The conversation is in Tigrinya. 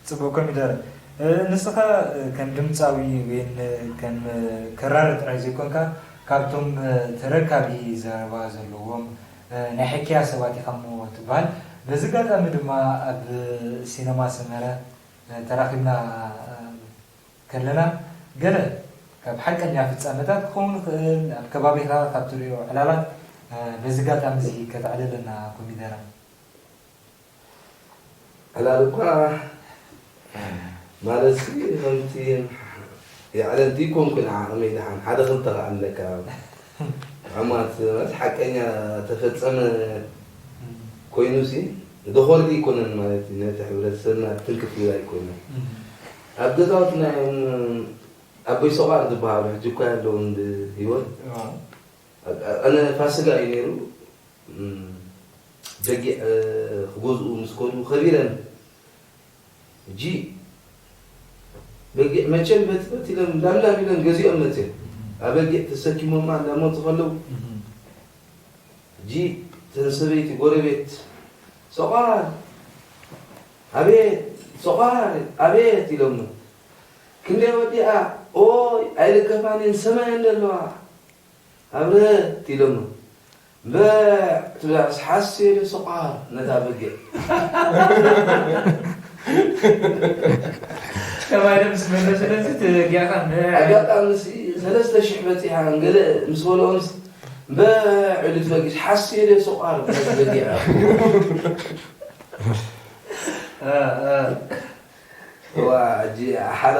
ጽቡቕ ኮሚደረ። እ፣ ንስኻ፣ እ፣ ከም ድምጻዊ ወይን ከም፣ እ፣ ከራሪ ጥራይ ዘይኮንካ፣ ካብቶም፣ እ፣ ተረካቢ ዘረባ ዘለዎም፣ እ፣ ናይ ሕክያ ሰባት ኢኻ እሞ ትበሃል። በዚ ኣጋጣሚ ድማ ኣብ ሲነማ ሰመረ፣ እ፣ ተራኺብና፣ እ፣ ከለና፣ ገለ ካብ ሓቀኛ ፍጻመታት ክኸውን ይኽእል፣ ኣብ ከባቢኻ ካብ ትርእዮ ዕላላት፣ እ፣ በዚ ኣጋጣሚ እዚ ከተዕልለና ኮሚደረ። ዕላል እኳ ማለት ሲ ከምቲ የዕለልቲ ይኮንኩን ዓቕመይ ደሓን ሓደ ክልተ ከኣ ኣለካ። ዕማት ማለት ሓቀኛ ተፈጸመ ኮይኑ ሲ ደኾል ይኮነን ማለት እዩ። ነቲ ሕብረተሰብና ትንክፍ ይብል ኣይኮነን። ኣብ ገዛውትና እዮም ኣቦይ ሰቋር ዝበሃሉ ሕጂ እኳ ኣለዉ እንድ ህይወት። ኣነ ፋሲጋ እዩ ነይሩ። በጊዕ ክገዝኡ ምስ ከዱ ከቢረን እጂ በጊዕ መቸም በትበት ኢሎም ላምላም ኢሎም ገዚኦም መፅዮም ኣበጊዕ ተሰኪሞማ እንዳመፁ ከለዉ እጂ ተን ሰበይቲ ጎረቤት ሰቋር ኣቤት ሰቋር ኣቤት ኢሎም ክንደይ ወዲኣ ኦይ ኣይልከፋንን ሰማይ እንደለዋ ኣብረት ኢሎም በዕ ትብላስ ሓስየ ዶ ሰቋር ነታ በጊዕ ተባሂለ ምስ መለሰለዚ ትበጊዕካ ኣጋጣሚ ሰለስተ ሽሕ በፂሓ ገለ ምስ በልኦምስ በዕ ኢሉ ትበጊስ ሓስየ ዶ ሰቋር ነታ በጊዕ ዋ እጂ ሓደ